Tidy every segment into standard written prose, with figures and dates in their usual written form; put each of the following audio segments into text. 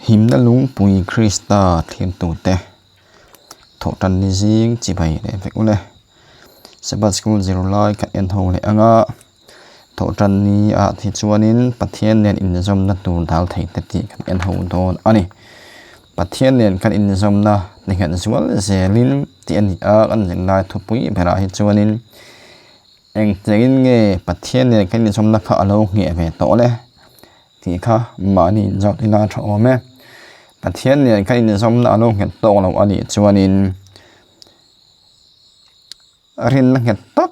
Himna lungpui Krista thlirtute thawhtanni zing chibai leh vek ule. Sabbath School zirlai kan en ho leh anga thawhtanni ah hi chuanin Pathian nen inzawmna tur dal thei te tih kan en ho dawn a ni. Pathian nen kan inzawmna ni nghet zual zelin tih a ni a, kan zirlai thupui berah hi chuanin engtiangin nge Pathian nen kan inzawmna kha a lo ngheh ve tawh le? Tih kha mahni inzawt ila a tha awm e. Pathian nen kha inzawmna a lo nghet tawk lo a nih chuanin rinna nghet tak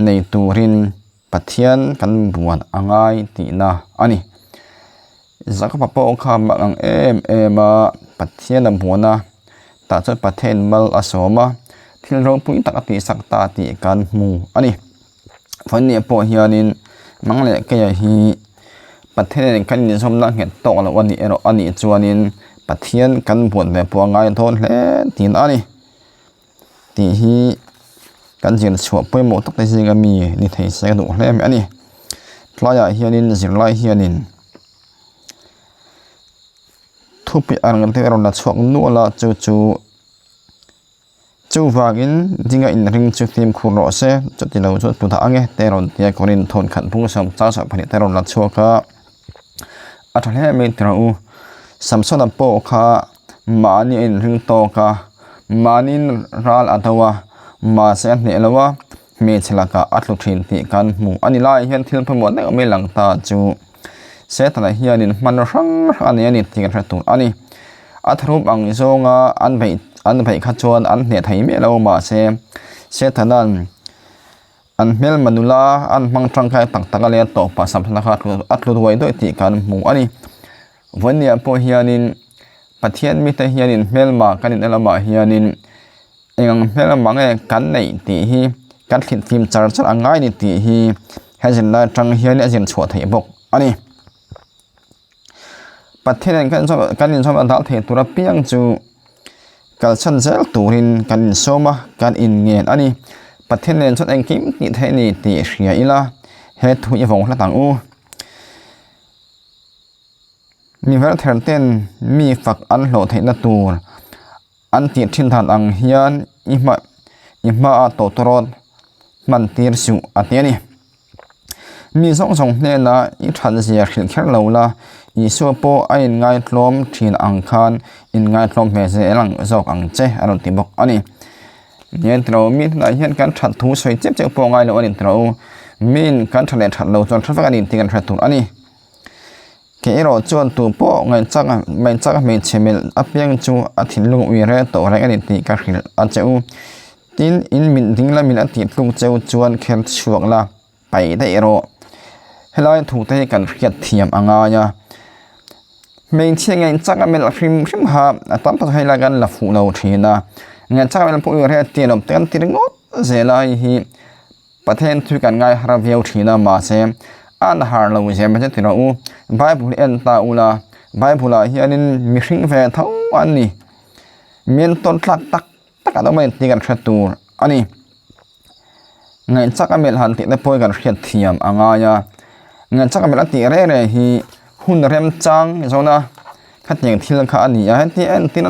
nei turin Pathian kan buan a ngai tihna a ni. Jakob-a pawh kha mak ang em em a, Pathian a buan a, tah chuan Pathian mal a sawm a, thil ropui tak a tihsak ta tih kan hmu a ni. Vawinia pawh hianin nang leh keia hi Pathian kan inzawmna nghet tawk loh a nih erawh a nih chuanin Pathian kan buat ve pawh a ngai dawn hle tiin a ni tih hi kan zir chhuah pawimawh tak te zinga mi ni thei se ka duh hle mai a ni. Tlaiah hianin zirlai hianin thupui ang te a rawn la chhuak nual a chu chu. Chuvangin dinga inring chu fimkhur rawh se, chuti lo chuan tlu dah ang e, te rawn tia Korin thawn khat bung sawm chang sawm pahnih te rawn la chhuak a, a tha hle mai tiraw u. Samsona pawh kha mahni a inring tawk a, mahniin ral a do a, mahse a hneh lo a, hmeichhe lakah a tlu thin tih kan hmu a ni laiah hian thil pawimawh deuh mai lang ta chu Setana hianin hmanraw hrang hrang a nei a ni tih kan hre tur a ni. A tharum ang zawnga an beih an beih kha chuan an hneh thei miah lo mahse Setana'n an hmelma nula an hmang tangkai tak tak a leh a tawpah Samsona kha a tlu duai duai tih kan hmu a ni. Vawinia pawh hianin Pathian mite hianin hmelma kan inna lamah hianin eng ang hmelma nge kan neih tih hi kan thlit fim char char a ngai ni tih hi he zirlai atang hian a zir chhuah theih bawk a ni. Pathian kan kan inzawm a dal thei tur apiang chu kalsan zel turin kan insawm a, kan inngen a ni. Pathian nen chuan engkim tih theih a ni tih hria ila he thu i vawng hlat ang u. Mi verther ten mi fak an hlawh theihna tur An tih thin dan ang hian i hma i hmaah tawtawrawt hman tir suh a ti a ni. Mi zawng zawng hnenah i that zia hrilh kher lo la, Isua pawh a inngaitlawm thin ang khan inngaitlawm ve zel ang zawk ang che a rawn ti bawk a ni. Nia tiro mi hnenah hian kan that thu sawi chiap chiap pawh ngai lo a ni tiro. Miin kan tha leh that lo chuan tha vek a ni tih kan hre tur a ni. Kei erawh chuan tu pawh ngaihchak ngaihchak hmeichhe melh apiang chu a thinlung ui rel tawh reng a ni tih ka hrilh a che u. Tin, in mit ding lamin a tih tluk cheu chuan kher chhuak la, paih daih rawh. Helai thu te hi kan hriat thiam a ngai a. Hmeichhia ngaihchak a melh hrim hrim kha a tam tak helai kan la fuh lo thin a. Ngaihchak a melh pawh ui rel tih loh te kan ti ringawt zel a hei hi. Pathian thu kan ngai har viau thin a, mahse an har lo zia mai chu ti rawh u. Bible hi en ta ula, Bible ah hianin mihring ve tho an ni. Min tawn tlak tak tak an awm a ni tih kan hre tur a ni. Ngaihchak a melh han tih te pawh hi kan hriat thiam a ngai a. Ngaihchak a melh a tih reng reng hi hun remchang zawn a, khatiang thil kha a ni a. Heti entir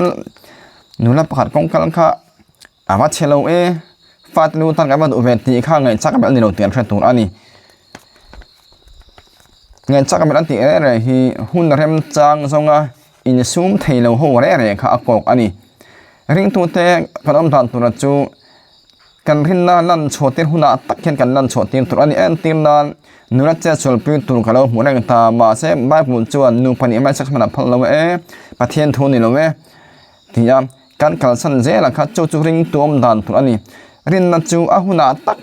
nula pakhat kawngkal kha A va chhe lo e, fate nu tan kan va duh ve tih kha ngaihchak a melh ni lo tih an hre tur a ni. Ngaihchak a melh an tih reng reng hi hun remchang zawnga insum thei lo ho reng reng kha a kawk a ni. Ringtute kan awm dan tura chu kan rinna lan chhuah tir hunah tak hian kan lan chhuah tir tur a ni. Entir nan nula chet sualpui tur ka lo hmuh reng ta mahse Bible chuan nupa nih hmaichak hman a phal lo e, Pathian thu ni lo e ti a. Kan kalsan zela kha chu chu ring tuam dan tur a ni. Rinna chu a hunah tak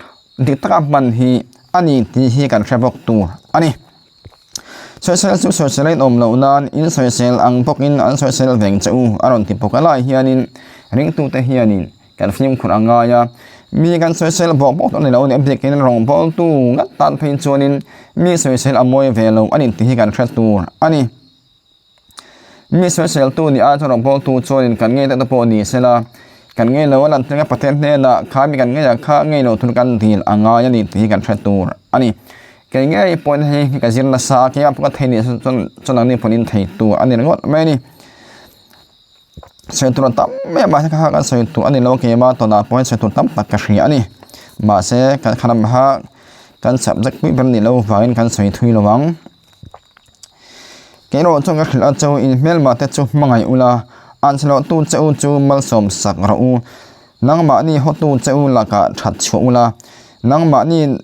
dik taka hman hi a ni tih hi kan hre bawk tur a ni. Sawisel chu sawisel a inawm loh nan in sawisel ang bawkin an sawisel veng che u a rawn ti bawk a. Lai hianin ringtute hianin kan fimkhur a ngai a, mi kan sawisel bawk bawk tur a ni lo a ni. A bikin rawngbawltu ngat tan phei chuanin mi sawisel a mawi ve lo a ni tih hi kan hre tur a ni. Mi sawiseltu ni a chuan rawngbawltu chuanin kan ngei deuh te pawh ni sela, kan ngei lo a lan thleng a Pathian hnenah kha mi kan ngei ah kha ngei lo thul kan dil a ngai a ni tih hi kan hre tur a ni. Kei ngei pawhin hei hi ka zir nasa a, keimah pawh ka thei nih chuan chuan nangni pawhin in thei tur a ni ringawt mai a ni. Sawi tur a tam mai a, mahse kha kan sawi tur a ni lo a keimah tawnah pawh hian sawi tur tam tak ka hria a ni. Mahse kan khalam kha kan subject pui ber a nih loh vangin kan sawi thui lo ang. Kei erawh chuan ka hrilh a chu in hmelmah te chu hmangaih ula, an chhe loh tu che u chu malsawm sak rawh u. Nangmahni hawtu che u lakah that chhuah ula, nangmahni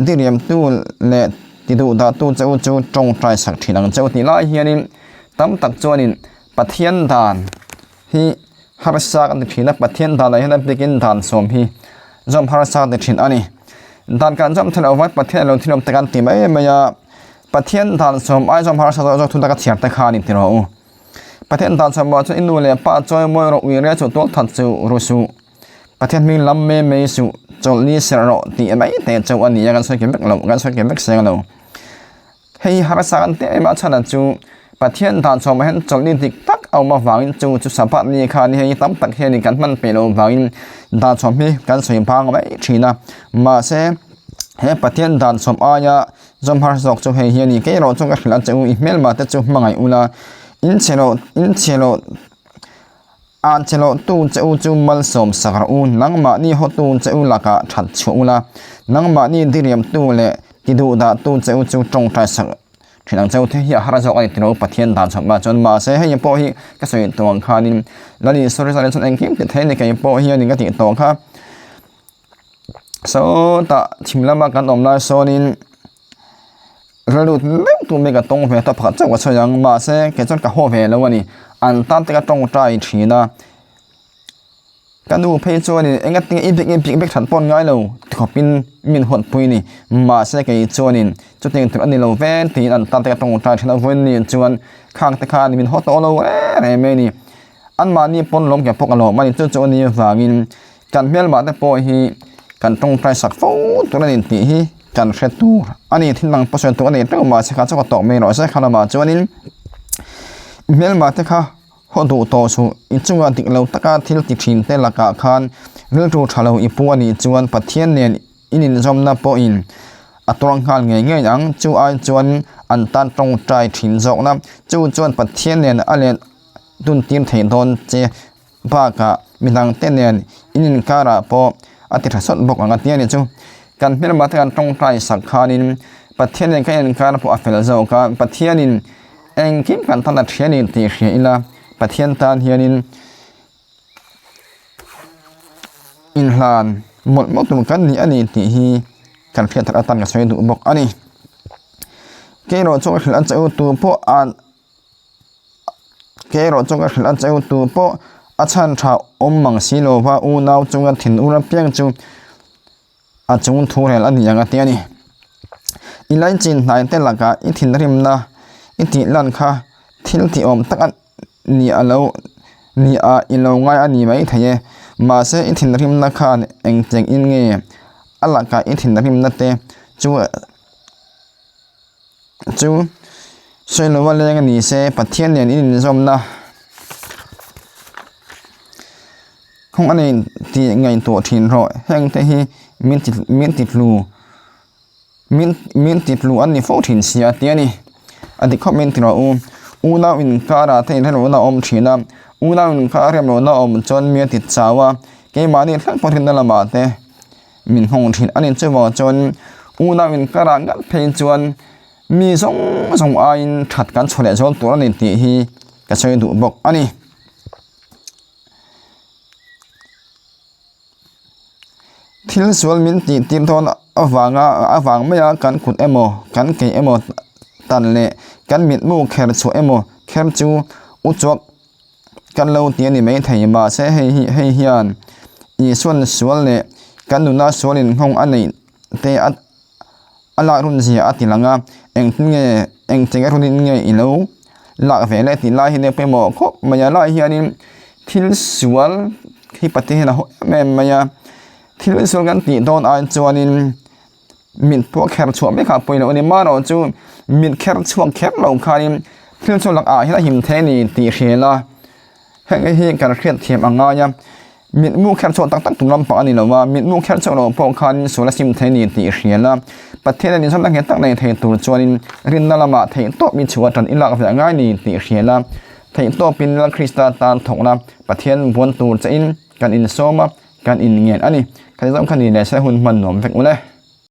diriamtu leh tiduhdahtu che u chu tawngtai sak thin ang che u tih lai hianin tam tak chuanin Pathian dan hi harsa kan ti thin a, Pathian danah hian a bikin dan sawm hi zawm harsa kan ti thin a ni. Dan kan zawm theih loh vang Pathian a lo thilawm te kan ti mai mai a, Pathian dan sawm ai zawm harsa zawk zawk thil taka chhiar te kha a ni ti rawh u. Pathian dan sawm ah chuan i nu leh pa chawi mawi rawh ui rel chu tual that chu ru suh, Pathian hming lam mai mai suh, chawlh ni serh rawh tih mai te chu a ni a, kan sawi kim vek lo, kan sawi kim vek seng lo. Hei harsa kan tih em a chhan chu Pathian dan chhuah hian chawlhni dik tak a awm avangin chu chu Sabbath ni kha ni hei tam tak hianin kan hman peih loh avangin dan chhuah hi kan sawi bang mai thin a. Mahse he Pathian dan chhuah aia zawm harsa zawk chu hei hi a ni. Kei erawh chu ka hrilh a che u, i hmelma te chu hmangaih ula, in chhe loh in chhe loh A che lohtu che u chu malsawm sak rawh u, nangmahni hawtu che u lakah that chhuah ula, nangmahni diriamtu leh tiduhdahtu che u chu tawngtai sak thin ang che u. Thil hi a har zawk a ni tilo Pathian dan chawp mah chuan mahse hei pawh hi ka sawi tawh ang khanin Lal Isua Krista chuan engkim ti thei a ni kei pawh hianin ka tih tawh kha. Sawtah thim lama kan awm lai sawnin rilru deuh tur mai ka tawng ve ta pakhat chauh ka sawi ang mahse kei chuan ka haw ve lo a ni an tan te ka tawngtai thin a ka nu phei chuanin enga tinge i bik i bik bik that pawh an ngai lo ti khawpin min huat pui a ni mahse kei chuanin chutiang tur a ni lo ve tiin an tan te ka tawngtai thin a vawiin ni chuan khang te khan min haw tawh lo reng reng mai a ni anmahni pawn lawm ke pawh ka lawm a ni chu chu a nih avangin. Kan hmelmah te pawh hi kan tawngtai sak fo tur a ni tih hi kan hre tur a ni. Thil dang pawh sawi tur a ni teuh mahse kha chu ka tawh mai rawh se kha lamah chuanin hmelmah te kha haw duh tawh suh i chungah dik lo taka thil ti thin te lakah khan rilru tha lo i pu a nih chuan Pathian nen in inzawmna pawhin a tuar nghal ngei ngei ang. Chu ai chuan an tan tawngtai thin zawkna chu chuan Pathian nen a let dun tir theih dawn che. Bakah midangte nen in inkarah pawh a ti tha sawt bawk ang a ti a ni chu. Kan hmelma te kan tawngtai sak khanin Pathian nen kan inkar pawh a fel zawk a, Pathianin engkim kan tan a thian in tih hria ila Pathian tan hianin inhlan mawlh mawlh tur kan ni a ni tih hi kan hriat that atan ka sawi duh bawk a ni. Kei erawh chu ka hrilh a che u tu pawh a. Kei erawh chu ka hrilh a cheu tu pawh a chhan tha awm mang si lo va unau chunga thinur apiang chu a chung thu rel a ni ang a ti a ni. I laichin hnai te lakah i thinrimna i tih lan kha thil tih awm tak a ni a lo ni a i lo ngai a ni mai thei e. Mahse i thinrimna khan engtiang in nge a lakah i thinrimna te chu Chu Sailova leng a ni se Pathian nen in inzawmna kawng a nei tih ngaihtuah thin rawh. Heng te hi min ti min ti tlu min min ti tlu an ni fo thin si a ti a ni. A dik khawp min ti rawh u. Unau inkara te inremlohna a awm thin a, unau inkara remlohna a awm chuan mi a ti chau a, keimahni thleng pawh rinna lamah te min nghawng thin a ni. Chuvang chuan unau inkar ah ngat phei chuan mi zawng zawng aiin that kan chhuah leh zawl tur a ni tih hi ka sawi duh bawk a ni. Thil sual min tih tir dawn avanga avang maia kan kut emaw kan ke emaw tan leh kan mitmu kher chhuah emaw kher chu u chuak Kan lo ti a ni maithei mahse hei hi hei hian Isuan sual leh kan nuna sual inhawng a neih te a a lak run zia a ti lang a, engtin nge engtin a runin nge i lo lak ve le tih lai hi nia pawimawh khawp mai a, lai hianin thil sual hi Pathian hian a haw em em mai a, thil sual kan tih dawn ai chuanin Mit pawh kher chhuah mai kha a pawi loh a ni. Marawh chu mit kher chhuak kher lo khanin thil chu lakah hian a him thei a ni tih hria ila heng hi kan hriat thiam a ngai a. Mitmu kher chhuak tak tak tur lampang a ni lo a, mitmu kher chhuak loh pawh khanin sual a sim thei a ni tih hria ila Pathian in inzawmna nghet tak nei thei tur chuanin rinna lamah theih tawp mi chhuah tan i lak ve a ngai a ni tih hria ila. Theihtawpin Lal Krista tan thawkna Pathian buan tur chein kan insawm a, kan inngen a ni. Kha ti zawng kha ni leh se hun hman nuam vek u le.